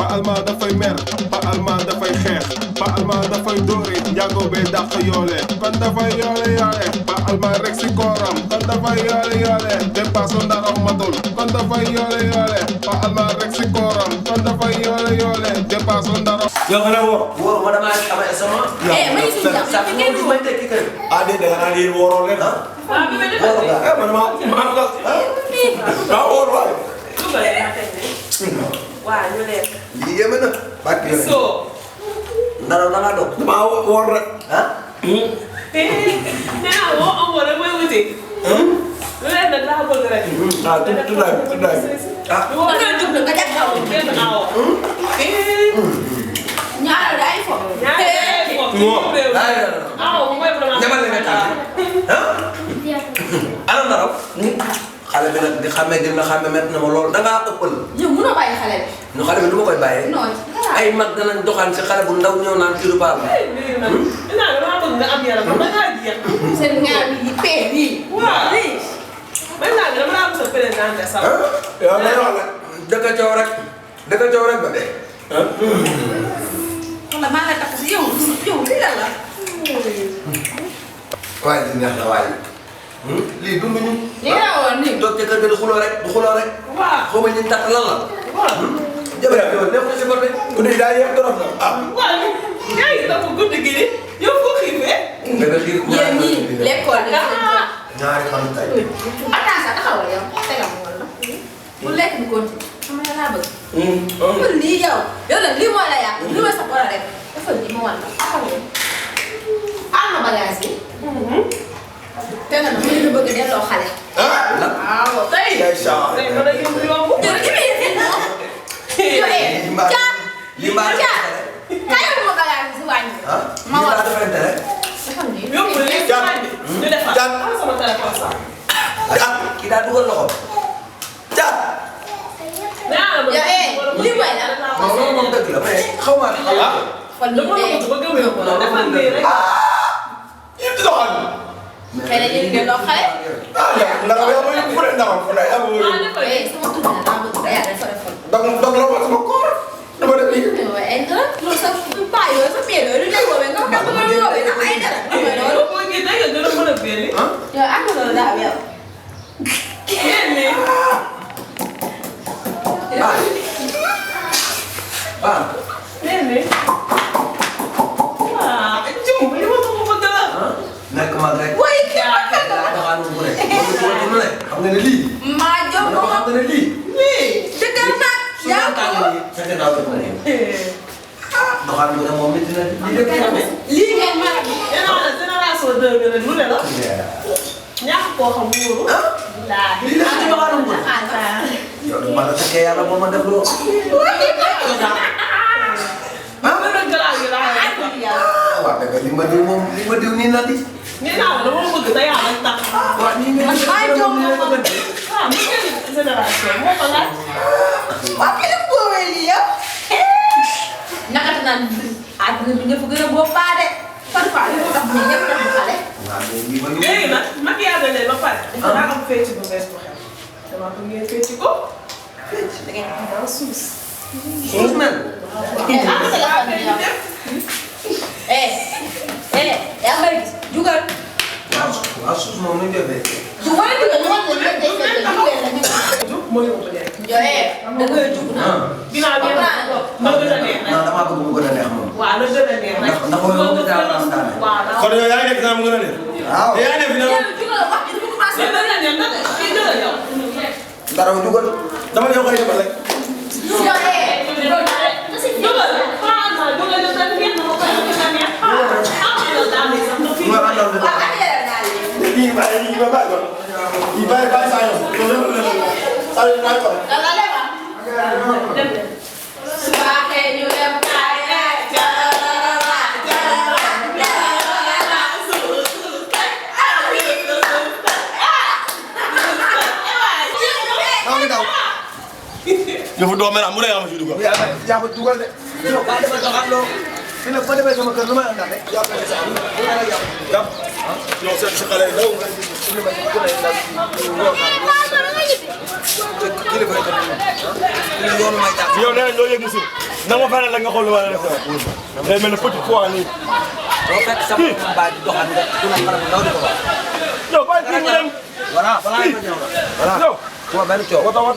Pa Alma dafay mer Pa Alma dafay xeex Pa Alma dafay dóori njaago bee dàq yoole kon dafay yoole Pa Alma rek si kooram kon dafay yoole dépasse ndaraw matul kon dafay yoole Pa Alma rek si kooram kon dafay yoole dépasse ndaraw yow nga ne wóor ma dama am sama. ma ngi si jàpp sa fi ngeen may tekki kër. ah déedéet da nga naan yéen wóoroo leen ah. wóor nga man ma am nga ah wóor waay. waaw ñu leen. lii yéeme na. barke yéen ndaraw da ngaa doon. damaa wóor rek. ah. nee naa boo amoon rek mooy wuti. lu leen nag laa bëgg rek. ah tuddaay ah. bu ma gën a jublu nga jàpp aw. benn aw. ñaareel day fo. ñaareel day fo. aw mooy problème. ñamal la nga taal. ah. ana ndaraw. xale bi nag di xàmmee gën na xàmmee métti na ma lool da ngaa ëppal. yow mënoo bàyyi xale bi. ñu xale bi du ma koy bàyyee. non ay mag danañ doxaan si xale bu ndaw ñëw naan kii du baal. dinaa damaa bëgg nga am yaram ba ngaa jeex. seen ñaar yi pee bii. waaw lii. maintenant dama laa am sa président de sax. yow lay wax la. dëkk coow rek ba dee. wala maa ngi takk si yow lii la la. waaye li neex na waaye. lii dunduñu. li nga woon nii. toog ci kër ga du xuloo rek. waaw xaw ma ñu takk lan la. waaw. jërëjëf yow nekkul si côté. ku ne daa yéex trop na ah. waaw yaa ngi dafa guddi gi de yow foo xiifee. dëgg xiif yéen ñii lekkool ñaari fan tey. attends sax taxawal yow tegal ma wala bu lekk bi continue xam nga laa bëgg. defal lii yow nag lii mooy la yàq lii mooy sa bora rek defal lii ma wan la taxawal am na bagage yi. te nga nag mu bëgg delloo xale. waaw tey. tey ma la yomb yomb. lii mbaa kaayoo ma bagage si wàññi. ma war a defal nii. yomb lii si wàññi. ñu defar am sama téléphone sax. kii daa dugal loxo. Thiat. lii mooy la. moom dëgg la mais xaw ma. fan yii de. yéen di doxal. xëy na yéen ngeen doon xale. ndax yow mooy fu ne ndax fu ne am sama tur bi daa bëgg yaa dafa defoon. donc la ma sama koor dama def lii. waaye ay dara loolu sax paa yooyu sa pied yooyu du lay woowee nga xam nga lu woowee ndax ay dara. loolu mooy kii da nga gën a mën a béyee. yow am na loolu daaw yow. nekk mag rek. waaye kii ma fekk la. xam nga ne lii. maa jox ko xam nga ne lii. dëggal nag. yaa ko fekk naa ko ne. doxaan bu ne moom it dina lii ngeen mën a. yéen a ngi génération 2 bi rek lu ne la. ñàkk koo xam wóoru. lii la ci doxaanam bu yow du ma la fekkee yàlla boo ma def loo. waaw dëgg li ma diw moom li ma diw nii na di. nee naa la dama bëgg te yàlla tax. waaw nii ngeen di maa jox ko ma. waaw mu ngi génération moo ko laaj. waaw kii la mu boobee lii yow. naka naan àdduna bi nga fa gën a boo baa de. parfois li ko tax ñu ñëpp tax xale. waaw lii ma léegi nag maquillage nañ ba pare. dafa daa am fecc bu bees bu xew. dama ko ngeen fecc ko. da ngeen am daal suus. suus mel. yaa ngi gis jugal. waaw suus moom nu ñu defee. jugal ñu war a jël day fekk jugee la ñu. moo yóbbu leen. Joye da ngay jug na. ginnaaw bi na gën a neex nag. non damaa bëgg mu gën a neex moom. waaw na gën a neex nag. ndax moom mu daal am daal. waaw kon yow yaa ngi def naa mu gën a neex. waaw yaa ngi def dina. jugal wax ji dafa commencé. gën a neex nag kii gën a ñëw. dara jugal. dama ñëw koy defal rek. Joye. jógal franchement jógal ñu dañ neex na ma koy gën a neex. ma àndal bi waaw ak yéen daal di. kii bàyyi kii ba bàyyi ko. kii bàyyi saa yoon. saa yoon bàyyi ko. dala lema. suba xëy ñu dem kaay yëfu doo mel am mu ne yaa ma fi dugal. yaa ma dugal de. yow ba dama doxal loo. fi ne fa demee sama kër lu may àndal rek. yaa ko sa am. jàpp. yow sa xale yi daw. kilifa yi tamit. yoonu may jàpp. yow nee nañ doo yëg musul. na ma feneen la nga xool lu ma la def day mel ne petit pois nii. doo fekk sama mbaa di doxal nga ku ne xale bu ndaw di ko wax. yow bàyyi kii mu dem. voilà balaa nga ñëw la. voilà yow. kuma benn coow. wata wat